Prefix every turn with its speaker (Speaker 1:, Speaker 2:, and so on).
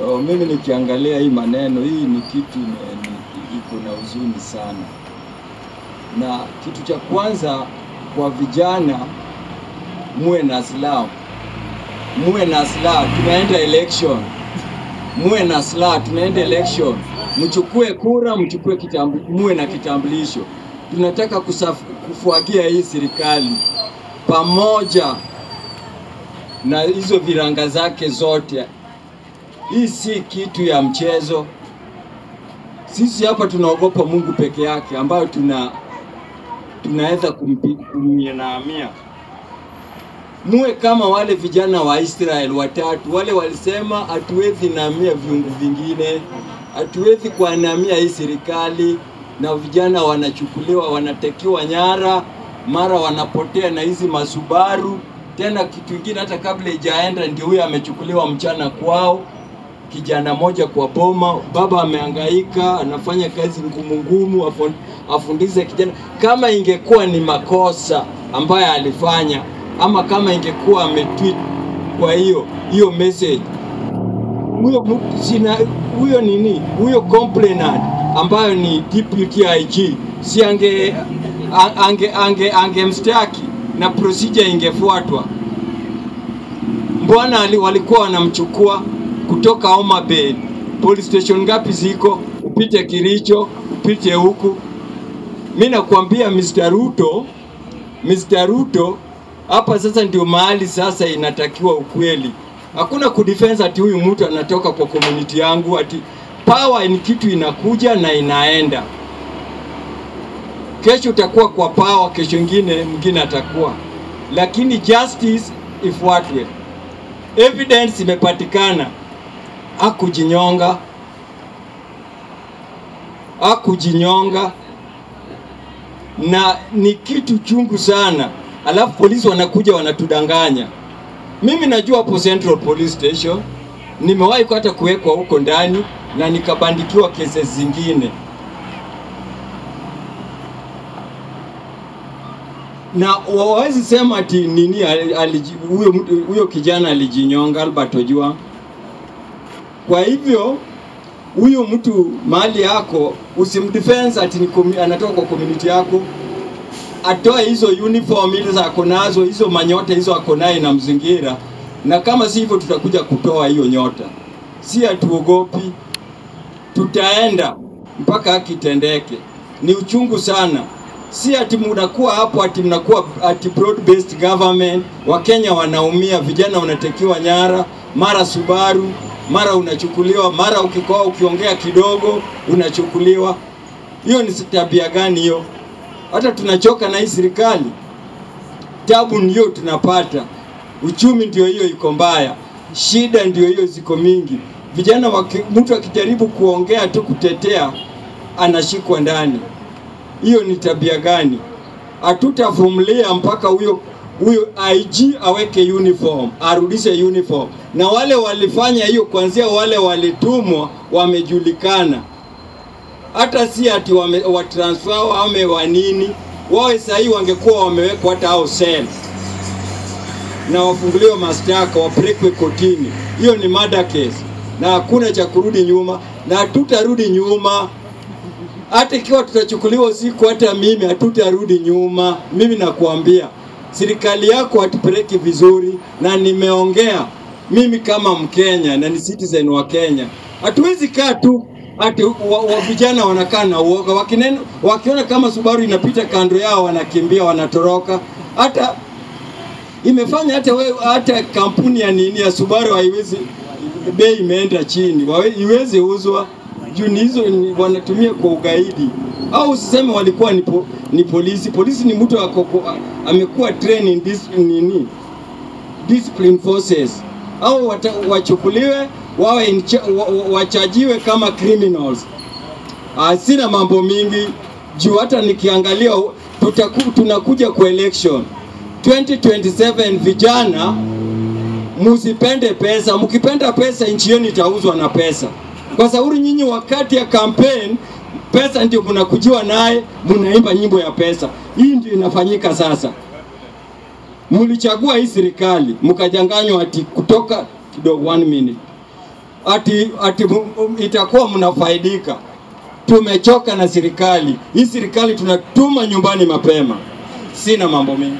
Speaker 1: Oh, mimi nikiangalia hii maneno hii ni kitu iko na huzuni sana. Na kitu cha kwanza kwa vijana, muwe na silaha. Muwe na silaha, tunaenda election. Muwe na silaha, tunaenda election. Mchukue kura, mchukue muwe na kitambulisho. Tunataka kufuagia hii serikali pamoja na hizo viranga zake zote. Hii si kitu ya mchezo. Sisi hapa tunaogopa Mungu peke yake, ambayo tunaweza kumwinamia. Muwe kama wale vijana wa Israel watatu, wale walisema hatuwezi namia viungu vingine, hatuwezi kuanamia hii serikali. Na vijana wanachukuliwa, wanatekiwa nyara, mara wanapotea na hizi masubaru. Tena kitu kingine, hata kabla ijaenda ndio huyo amechukuliwa mchana kwao, kijana moja kwa boma, baba amehangaika, anafanya kazi ngumu ngumu, afundize kijana. Kama ingekuwa ni makosa ambaye alifanya, ama kama ingekuwa ametweet kwa hiyo message, huyo sina, huyo nini, huyo complainant ambayo ni deputy IG, si angemshtaki na procedure ingefuatwa. Mbona walikuwa wanamchukua kutoka Homa Bay? Police station ngapi ziko? Upite Kericho, upite huku. Mimi nakwambia Mr. Ruto, hapa sasa ndio mahali sasa inatakiwa ukweli. Hakuna kudefense ati huyu mtu anatoka kwa community yangu, ati power ni kitu inakuja na inaenda. Kesho utakuwa kwa power, kesho nyingine mwingine atakuwa. Lakini justice ifuatwe. Evidence imepatikana. Hakujinyonga. Hakujinyonga. Na ni kitu chungu sana. Alafu polisi wanakuja wanatudanganya. Mimi najua hapo Central Police Station nimewahi hata kuwekwa huko ndani na nikabandikiwa kesi zingine. Na wawezi sema ati nini huyo kijana alijinyonga, Albert Ojwang. Kwa hivyo huyo mtu mali yako usimdefense ati anatoka kwa community yako. Atoe hizo uniform hizo ako nazo, hizo manyota hizo ako naye na mzingira. Na kama si hivyo tutakuja kutoa hiyo nyota. Si hatuogopi, tutaenda mpaka haki itendeke. Ni uchungu sana. Si ati mnakuwa hapo ati mnakuwa ati broad based government, Wakenya wanaumia, vijana wanatekiwa nyara, mara Subaru, mara unachukuliwa, mara ukikoa ukiongea kidogo unachukuliwa. Hiyo ni tabia gani hiyo? Hata tunachoka na hii serikali. Tabu ndio tunapata. Uchumi ndio hiyo iko mbaya. Shida ndio hiyo ziko mingi. Vijana mtu akijaribu kuongea tu kutetea anashikwa ndani. Hiyo ni tabia gani? Hatutavumilia mpaka huyo IG aweke uniform, arudishe uniform. Na wale walifanya hiyo, kuanzia wale walitumwa wamejulikana. Hata si ati wa transfer wame wa nini, wao sasa wangekuwa wamewekwa hata hao cell. Na wafunguliwe mashtaka, wapelekwe kotini. Hiyo ni murder case. Na hakuna cha kurudi nyuma, na hatutarudi nyuma. Hata ikiwa tutachukuliwa usiku, hata mimi hatutarudi nyuma. Mimi nakuambia serikali yako hatupeleki vizuri, na nimeongea mimi kama Mkenya na ni citizen wa Kenya. Hatuwezi kaa tu ati wa vijana wanakaa na uoga, wakiona kama Subaru inapita kando yao wanakimbia, wanatoroka. Hata imefanya hata wewe, hata kampuni ya nini ya Subaru haiwezi, bei imeenda chini, iwezi uzwa juu ni hizo wanatumia kwa ugaidi. Au usiseme walikuwa ni polisi. Polisi ni mtu amekuwa trained in nini, discipline forces. Au wachukuliwe, wawe wachajiwe kama criminals. Sina mambo mingi juu hata nikiangalia tunakuja kwa election 2027. Vijana msipende pesa. Mkipenda pesa nchi yenu itauzwa na pesa. Kwa sababu nyinyi wakati ya campaign pesa ndio mnakujiwa naye, mnaimba nyimbo ya pesa. Hii ndio inafanyika sasa. Mlichagua hii serikali mkajanganywa ati kutoka Kidogo, 1 minute. Ati itakuwa mnafaidika. Tumechoka na serikali. Hii serikali tunatuma nyumbani mapema. Sina mambo mengi.